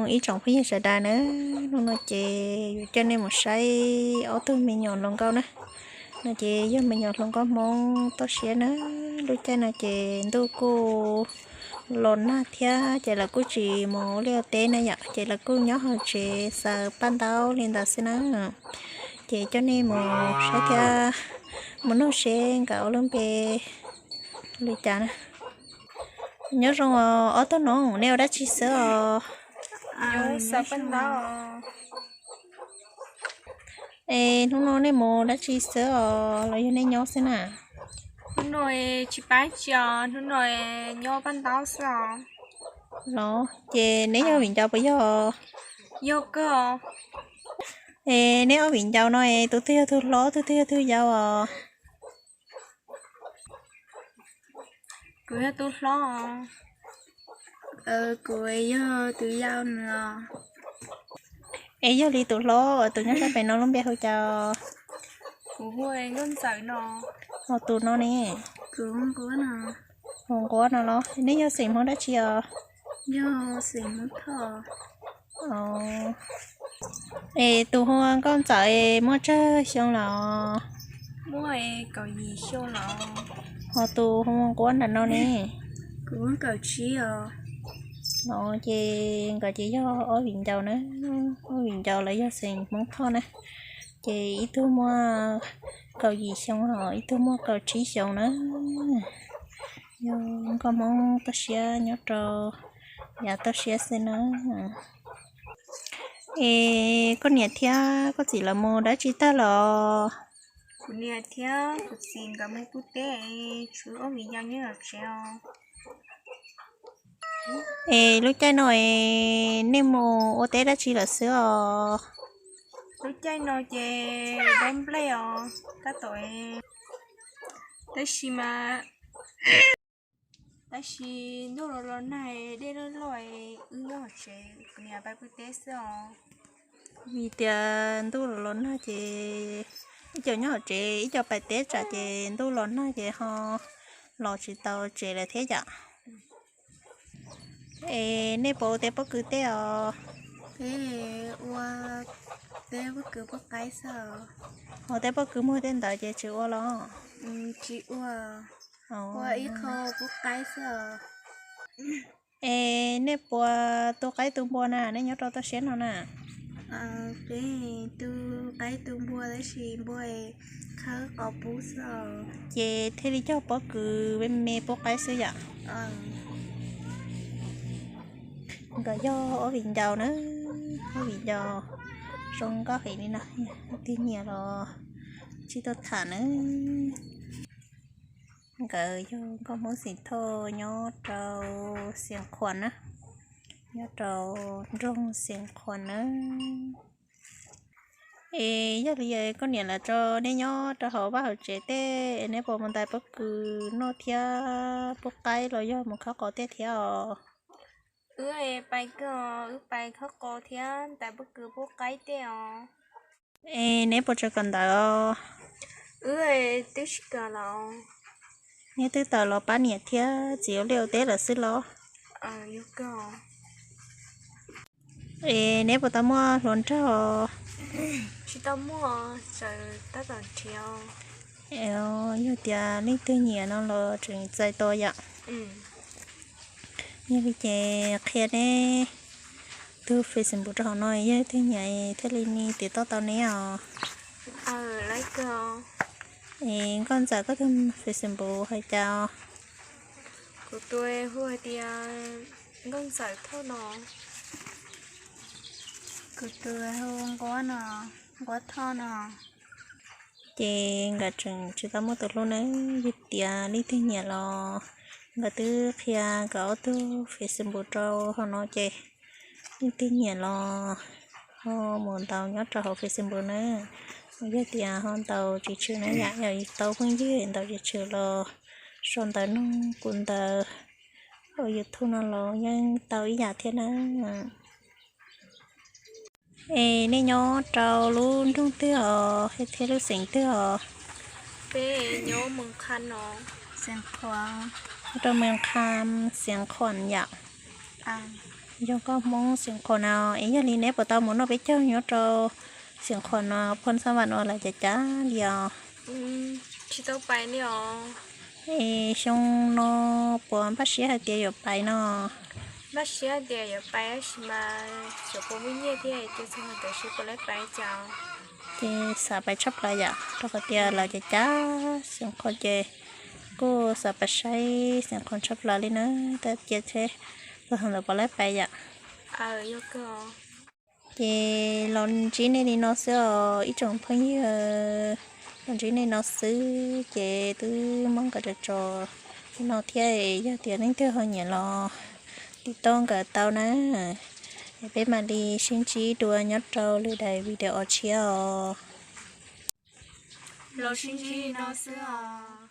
Ib tsoom phooj ywg sawv daws na, hnub no ces yuav coj nej mus saib ob tug me nyuam hluas nkauj na. No ces yog me nyuam hluas nkauj Hmoob toj siab na. Lub caij no ces ntuj kuj los nag thiab ces lawv kuj tsis mus ua liaj ua teb na yom, ces lawv kuj nyob hauv tsev xaws paj ntaub li ntawd xwb na. Ces coj nej mus saib thiab mus nug seb nkawd ua lub npe li cas na. Nyob zoo os ob tug no, nej ua dab tsi xwb os? Es hnub no nej mus dab tsi xwb os los yog nej nyob xwb na? Hnub no tsis pab tsi os, hnub no nyob paj ntaub xwb os. Los ces neb yog viv ncaus puas yog? Yog kawg. Es neb ob viv ncaus no es tus twg yog tus hlob, tus twg yog tus yau os? Kuv yog tus hlob. Kuv yog tus yau no. Es yog li tus hlob uas tus nyob sab pem no lub npe hu cas? Kuv hu Nkauj Ntxawm no. Ho tus no ne? Kuv hu Nquab no. Hu Nquab no los? Nej yog xeem Hmoob dab tsi os? Yog xeem Hmoob Thoj. Es tus hu Nkauj Ntxawm es muaj tsawg xyoo lawm? Muaj kaum yim xyoo lawm. Ho tus hu Nquab ntawm no ne? Kuv kaum tsib os. Los ces nkawd ces yog ob viv ncaus na, ob viv ncaus lawv yog xeem Hmoob Thoj na. Ces ib tug muaj kaum yim xyoo ho ib tug muaj kaum tsib xyoo na. Yog nkauj Hmoob toj siab nyob rau yav toj siab xwb na. Es koj niam thiab koj txiv lawv mus dab tsi tag los? Kuv niam thiab kuv txiv nkawd mus pub teb, tshuav ob viv ncaus nyob hauv tsev os. Es lub caij no es nej mus ua teb dab tsi lawm xwb os? Lub caij no ces dob nplej os, tab tom, tab sis mas, tab sis ntuj los los nag, dej loj loj, wb nyob hauv tsev, kuv niam pais pub teb xwb os. Vim tias ntuj los los nag ces ib co nyob hauv tsev, ib co pais teb tsam ces ntuj los nag ces ho los tsis tau tsev lawm thiab yom. Es nej puas ua teb pob kws teb os? Peb ua teb pob kws pub qaib xwb. Ho teb pob kws muag tej ntawd ces tsis ua los? Tsis ua, ua ib qho pub qaib xwb. Es nej puas tu qaib tu npua na, nej nyob rau toj siab no na? Peb tu qaib tu npua tab sis npua khawb qos pub xwb. Ces thiaj li cog pob kws me me pub qaib xwb yom. Nkawd yog ob viv ncaus na, ob viv ncaus zoo nkauj heev li no, leej twg nyiam los tsis tau tham na. Nkawd yog nkauj Hmoob xeem Thoj nyob rau Xeev Khuam na, nyob rau nroog Xeev Khuam na. Es yog li koj niam lawv tso nej nyob rau hauv vaj hauv tsev tej, neb puas mus ntais pob kws noj thiab pub qaib los yog mus khawb qos tej thiab os? Wb pais kawg, wb pais khawb qos thiab ntais pob kws pub qaib tej os. Es neb puas tseem kawm ntawv os? Wb twb tsis kawm los. Neb twb tawm los pab niam thiab txiv ua liaj ua teb lawm xwb los? Es neb puas tau muaj hluas nraug? Tsis tau muaj, tseem tab tom nrhiav. Yog tias leej twg nyiam no los tseem txais tau yom. Yog li ces qhia neb tus Facebook rau hauv no, yog leej twg nyiam thiaj li tiv tauj tau neb os. Es nkauj ntxawm koj tus Facebook hais cas os? Kuv tus hu hais tias nkauj ntxawm thoj no. Kuv tus hu nquab no, nquab thoj no. Ces nkawd tseem tsis tau muaj tus hlub na, yog tias leej twg nyiam los nkawd twb qhia nkawd ob tug Facebook rau hauv no ces leej twg nyiam los ho mus ntaus nyob rau hauv Facebook na. Yog tias ho ntaus tsis tshwm na yom, yog tau phooj ywg ntaus tsis tshwm los sau ntawv nug kuv ntawd hauv YouTube no los yeej tau ib yam thiab na. Es nej nyob rau lub nroog twg os thiab lub xeev twg os? Peb nyob Moos Kham no, Xeev Khuam. Nyob rau Moos Kham, Xeev Khuam yom. Yog koj Hmoob Xiav Qhuas no es yog li neb puas tau mus noj peb caug nyob rau Xiav Qhuas no, Phoo Xab Vam no lawv cav cav li os? Tsis tau pais li os. Es xyoo no puas npaj siab hais tias yuav pais no? Npaj siab tias yuav pais tab sis mas xyov puas muaj nyiaj thiab ces txog tam sim puas laib pais cas. Ces xav pais tshaj plaws yom, rau qhov tias lawv cav cav Xiav Qhuas ces kuj xav pais saib Xiav Qhuas tshaj plaws li na, tab cia seb txog thaum ntawd puas laib pais yom. Ces los ntsib nej li no xwb os ib tsoom phooj ywg, los ntsib nej no xwb ces twb muab nkawd tso tso li no thiab, yog tias leej twg ho nyiam los tiv tauj nkawd tau na, es peb mam li sib ntsib dua nyob rau lwm daim video tshiab os. Los sib ntsib li no xwb os.